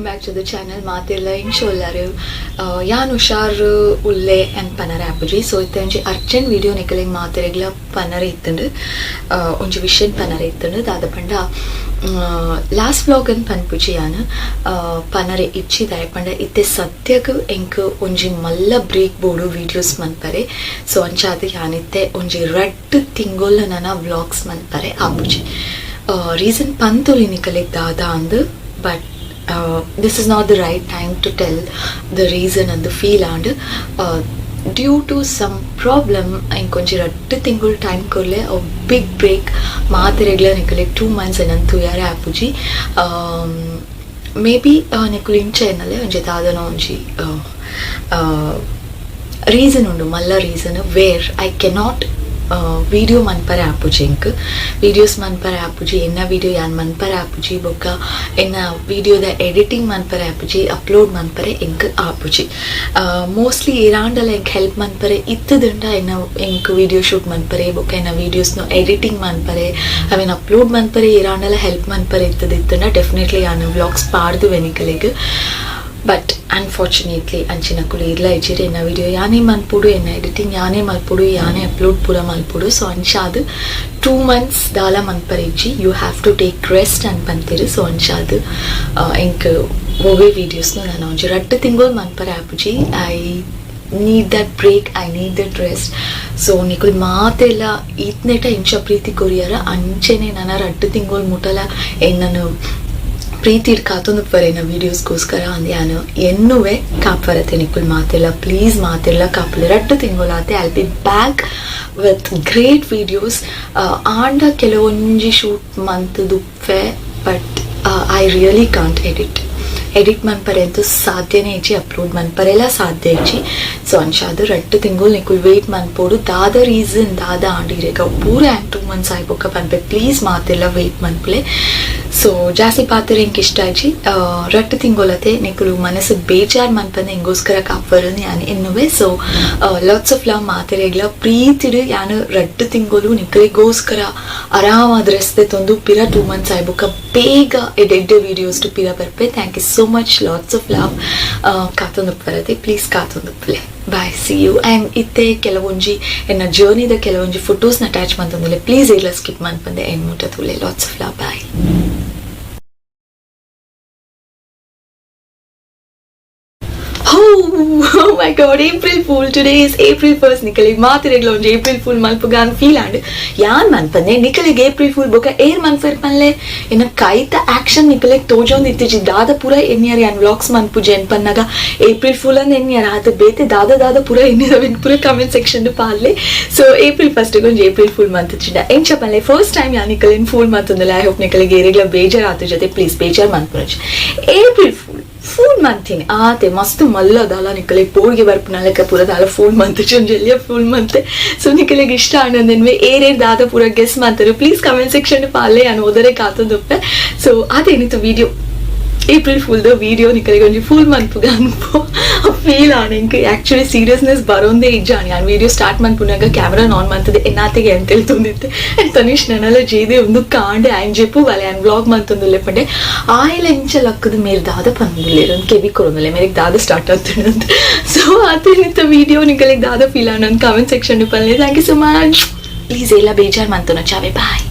Back to the channel. ಮಾತೆರ್ಲ ಇಂಶೋಲ್ಲಾರು ಯಾನ್ ಹುಷಾರ್ ಉಲ್ಲೆ ಅಂದ್ ಪನರೆ ಆಪುಜಿ. ಸೊ ಇತ್ತೆ ಒಂಜಿ ಅರ್ಜೆಂಟ್ ವಿಡಿಯೋ ನಿಕಲೆಗ್ ಮಾತೆರೆಗ್ಲ ಪನರೆ ಇತ್ತುಂಡು, ಒಂಜಿ ವಿಷಯನ್ ಪನರೆ ಇತ್ತುಂಡು. ದಾದ ಪಂಡ ಲಾಸ್ಟ್ ವ್ಲಾಗ್ ಅನ್ ಪನ್ಪುಜಿ ಯಾನ್ ಪನರೆ ಇಜ್ಜಿ. ದಾಯೆ ಪಂಡ ಇತ್ತೆ ಸದ್ಯಗ್ ಎಂಕ್ ಒಂಜಿ ಮಲ್ಲ ಬ್ರೇಕ್ ಬೋಡು ವಿಡಿಯೋಸ್ ಮನ್ಪರೆ. ಸೊ ಅಂಚಾದ್ ಯಾನ್ ಇತ್ತೆ ಒಂಜಿ ರಡ್ಡ್ ತಿಂಗೊಲ್ ನನ ವ್ಲಾಗ್ಸ್ ಮನ್ಪರೆ ಆಪುಜಿ. ರೀಸನ್ ಪಂತೊಲಿ ನಿಕಲೆಗ್ ದಾದ ಅಂದ್, but this is not the right time to tell the reason and the feel. And due to some problem ಇಂಕೊಂಜಿ ರಡ್ಡ್ ತಿಂಗಳು ಟೈಮ್ ಕೊರ್ಲೆ, ಅವು ಬಿಗ್ ಬ್ರೇಕ್. ಮಾತೆರೆಗ್ಲ ನಿಕಲೆಗ್ 2 ಮಂತ್ಸ್ ಎನನ್ ತೂಯರೆ ಆಪುಜಿ. ಮೇ ಬಿ ನಿಕುಲು ಇಂಚ ಎನ್ನಲೆ ಒಂಜಿ ದಾದನ ಒಂಜಿ ರೀಸನ್ ಉಂಡು, ಮಲ್ಲ reason where I cannot video ಮನ್ಪರೆ ಆಪುಜಿ. ಎಂಕ್ ವೀಡಿಯೋಸ್ ಮನ್ಪರೆ ಆಪುಜಿ, ಎನ್ನ ವೀಡಿಯೋ ಯಾನ್ ಮನ್ಪರೆ ಆಪುಜಿ, ಬೊಕ್ಕ ಎನ್ನ ವೀಡಿಯೋದ ಎಡಿಟಿಂಗ್ ಮನ್ಪರೆ ಆಪುಜಿ, ಅಪ್ಲೋಡ್ ಮನ್ಪರೆ ಎಂಕ್ ಆಪುಜಿ. ಮೋಸ್ಟ್ಲಿ ಏರಾಂಡಲ ಎಂಕ್ ಹೆಲ್ಪ್ ಮನ್ಪರೆ ಇತ್ತದಂಡ ಎನ್ನ ಎಂಕ್ ವೀಡಿಯೋ ಶೂಟ್ ಮನ್ಪರೆ ಬೊಕ್ಕ ಎನ್ನ ವೀಡಿಯೋಸ್ನು ಎಡಿಟಿಂಗ್ ಮನ್ಪರೆ ಅವೆನ್ ಅಪ್ಲೋಡ್ ಮನ್ಪರೆ ಏರಾಂಡಲ ಹೆಲ್ಪ್ ಮನ್ಪರೆ ಇತ್ತದ ಡೆಫಿನೆಟ್ಲಿ ಯಾನ್ ವ್ಲಾಗ್ಸ್ ಪಾಡ್ದು ವೆನಿಕಲೆಗ್. ಬಟ್ ಅನ್ಫಾರ್ಚುನೇಟ್ಲಿ ಅಂಚಿನಕುಲು ಇರ್ಲ ಇಜ್ಜಿರ್. ಎನ್ನ ವಿಡಿಯೋ ಯಾನೇ ಮನ್ಪುಡು, ಎನ್ನ ಎಡಿಟಿಂಗ್ ಯಾನೇ ಮಲ್ಪುಡು, ಯಾನೇ ಅಪ್ಲೋಡ್ ಪೂರ ಮಲ್ಪುಡು. ಸೊ ಅಂಚಾದ್ 2 ಮಂತ್ಸ್ ದಾಲ ಮನ್ಪರೆ ಇಜ್ಜಿ, you have to take rest ಅಂತ ಪಂತೀರು. ಸೊ ಅಂಚಾದ್ ಎಂಕ್ ಒವ್ವೇ ವೀಡಿಯೋಸ್ನು ನಾನು ಒಂಜಿ ರಡ್ಡ್ ತಿಂಗಳು ಮನ್ಪರೆ ಆಪುಜಿ. I need that break, I need that rest. So ನಿಕುಲ್ ಮಾತೆಲ್ಲ ಈತ್ನೆಟ ಇಂಚ ಪ್ರೀತಿ ಕೊರಿಯರ ಅಂಚೆನೆ ನನ್ನ ರಡ್ಡ್ ತಿಂಗಳು ಮುಟಲ ಎನ್ನನು ಪ್ರೀತಿ ಕಾತೊಂದು ಪರೇನ ವೀಡಿಯೋಸ್ಗೋಸ್ಕರ ಅಂದ್ ಯಾನು ಎನ್ನುವೆ ಕಾಪರತೆ. ನಿಕುಲ್ ಮಾತೆಲ್ಲ ಪ್ಲೀಸ್ ಮಾತೆಲ್ಲ ಕಾಪಲೆ. ರಡ್ಡ್ ತಿಂಗಳಾತೆ I be back with great videos. ಆಂಡ ಕೆಲವೊಂಜಿ ಶೂಟ್ ಮಂತ್ ದುಪ್ಪೆ, but I really can't edit. Edit ಮನ್ಪರೆ ಅಂತೂ ಸಾಧ್ಯನೇ ಇಜ್ಜಿ, ಅಪ್ಲೋಡ್ ಮನ್ಪರೆಲ್ಲ ಸಾಧ್ಯ ಇಜ್ಜಿ. ಸೊ ಅಂಚಾದ್ ರಡ್ಡ್ ತಿಂಗಳು ನಿಕುಲ್ ವೇಟ್ ಮನ್ಪೋಡು. ದಾದ ರೀಸನ್ ದಾದ ಆಂಡಿರೇಗ ಪೂರ ಆ್ಯಂಡ್ 2 ಮಂತ್ಸ್ ಆಯ್ಬೊಕ್ಕ ಪನ್ಪೆ. ಪ್ಲೀಸ್ ಮಾತೆಲ್ಲ ವೇಟ್ ಮನ್ಪುಲೆ. ಸೊ ಜಾಸ್ತಿ ಪಾತ್ರ ಎಂಕ್ ಇಷ್ಟ ಇಜ್ಜಿ. ರಡ್ಡ್ ತಿಂಗೊಲತೆ ನಿಕುಲು ಮನಸ್ಸು ಬೇಜಾರ್ ಮನ್ಪಂದೆ ಎಂಗೋಸ್ಕರ ಕಾಪರು ಯಾನ್ ಎನ್ನುವೆ. ಸೊ ಲಾಟ್ಸ್ ಆಫ್ ಲವ್ ಮಾತೆರೆಗ್ಲ ಪ್ರೀತಿಡು. ಯಾನು ರಡ್ಡ್ ತಿಂಗಳು ನಿಕಲಿಗೋಸ್ಕರ ಆರಾಮಾದ ರೆಸ್ಟ್ ತಂದು ಪಿರ 2 ಮಂತ್ಸ್ ಆಯ್ಬೊಕ್ಕ ಬೇಗ ಎಡ್ಡೆ ವೀಡಿಯೋಸ್ ಟು ಪಿರ ಬರ್ಪೆ. Thank you so much, lots of love. ಕಾತೊಂದು ಬರತ್ತೆ, ಪ್ಲೀಸ್ ಕಾತೊಂದು. Bye, see you. And ಇತ್ತೆ ಕೆಲವೊಂಜಿ ಎನ್ನ ಜರ್ನಿದ ಕೆಲವೊಂಜಿ ಫೋಟೋಸ್ನ ಅಟ್ಯಾಚ್ ಮಂತಂದಿಲ್ಲ, ಪ್ಲೀಸ್ ಇಲ್ಲ ಸ್ಕಿಪ್ ಮನ್ಪಂದೆ ಎನ್ ಮುಟ್ಟ ತೂಲೆ. Lots of love, bye. Oh my god, April Fool. Today is April 1st. ನಿಕಲಿಗ್ ಮಾತಿರೆಗ್ಲ ಒಂಜಿ ಏಪ್ರಿಲ್ ಫೂಲ್ ಮಲ್ಪುಗಾನ್ ಫೀಲ್ ಆಂಡ್ ಯಾನ್ ಮನ್ಪಂದೆ ನಿಕಲಿಗ್ ಏಪ್ರಿಲ್ ಫೂಲ್ ಬೊಕ ಏರ್ ಮನ್ಪೆರ್ ಪನ್ಲೆ. ಎನ್ನ ಕೈತ ಆಕ್ಷನ್ ನಿಕಲೆಗ್ ತೋಜೊಂದು ಇತ್ತಿಜಿ. ದಾದ ಪೂರ ಎನ್ನಿಯರ್ ಯಾನ್ ವ್ಲಾಗ್ಸ್ ಮನ್ಪುಜಿ ಎನ್ ಪನ್ನಾಗ ಏಪ್ರಿಲ್ ಫೂಲ್ ಅಂದ್ ಎನ್ನಿಯರ್ ಆತ ಬೇತೆ ದಾದ ದಾದ ಪೂರ ಎನ್ನಿಯರ್ ಅವೆನ್ ಪೂರ ಕಮೆಂಟ್ ಸೆಕ್ಷನ್ ಪಾಡ್ಲೆ. ಸೊ ಏಪ್ರಿಲ್ 1st ಒಂಜಿ ಏಪ್ರಿಲ್ ಫೂಲ್ ಮಂತುಜಿಡ ಎಂಚ ಪನ್ಲೆ. ಫಸ್ಟ್ ಟೈಮ್ ಯಾನ್ ನಿಕಲೆನ್ ಫೂಲ್ ಮಂತೊಂದುಲ್ಲೆ. I hope ನಿಕಲೆಗ್ ಏರೆಗ್ಲ ಬೇಜಾರ್ ಆತು ಜೊತೆ ಪ್ಲೀಸ್ ಬೇಜಾರ್ ಮನ್ಪುನಜಿ. ಏಪ್ರಿಲ್ ಫೂಲ್ ಫೂಲ್ ಮಂತೀನಿ ಆತೆ ಮಸ್ತ್ ಮಲ್ಲ ದಾಲ ನಿಕಲೆಗ್ ಪೋರ್ಗೆ ಬರ್ಪುನಲೆಕ್ಕ ಪೂರ ದಾಲ ಫೂಲ್ ಮಂತ್ ಚೊಂಜೆಲ್ಲಿಯ ಫೂಲ್ ಮಂತೆ. ಸೊ ನಿಕಲೆಗ್ ಇಷ್ಟ ಆಂಡಂದೆನ್ವೆ ಏರೇರ್ ದಾದ ಪೂರ ಗೆಸ್ ಮಾಡ್ತಾರೆ ಪ್ಲೀಸ್ ಕಮೆಂಟ್ ಸೆಕ್ಷನ್ ಪಾಲೆ, ಯಾನ್ ಓದರೆ ಕಾತೊಂದುಪ್ಪೆ. ಸೊ ಅದೇನಿತ್ತು ವಿಡಿಯೋ, ಏಪ್ರಿಲ್ ಫೂಲ್ದ ವಿಡಿಯೋ. ನಿಕಲೆಗ್ ಒಂಜಿ ಫೂಲ್ ಮನ್ಪುಗ ಅನ್ಪೋ ಫೀಲ್ ಆಂಡ್ ಎಂಕ್ ಆಕ್ಚುಲಿ ಸೀರಿಯಸ್ನೆಸ್ ಬರೋಂದೇ ಇಜ್ಜಾಣ್. ಯಾನ್ ವಿಡಿಯೋ ಸ್ಟಾರ್ಟ್ ಮನ್ಪುನಾಗ ಕ್ಯಾಮ್ರಾ ಆನ್ ಮಂತದೆ ಎನ್ನಾತೆಗೆ ಅಂತ ಹೇಳ್ತೊಂದಿತ್ತೆ. ಅಂಡ್ ತನಿಷ್ ನನಲ ಜೇದೆ ಒಂದು ಕಾಂಡೆ ಆಯ್ನ್ ಜೆಪ್ಪು ಬಲೆ ಆ್ಯಂಡ್ ವ್ಲಾಗ್ ಮಂತೊಂದುಲ್ಲೆ ಪಂಡೆ ಆಯಿಲ ಇಂಚ ಲಕ್ಕದ ಮೇರ್ ದಾದ ಪಂದುಲ್ಲೆರ್ ಒಂದು ಕೆಬಿ ಕೊರೊಂದುಲ್ಲೆ ಮೇರೆಗ್ ದಾದ ಸ್ಟಾರ್ಟ್ ಆಗ್ತದೆ. ಸೊ ಅದೇನಿತ್ತ ವಿಡಿಯೋ, ನಿಕಲೆಗ್ ದಾದ ಫೀಲ್ ಆಂಡ್ ಒಂದು ಕಮೆಂಟ್ ಸೆಕ್ಷನ್ ಪನ್ಲೆ. Thank you so much. Please ಎಲ್ಲ ಬೇಜಾರ್ ಮಂತೊನ ಚಾವೆ. ಬಾಯ್.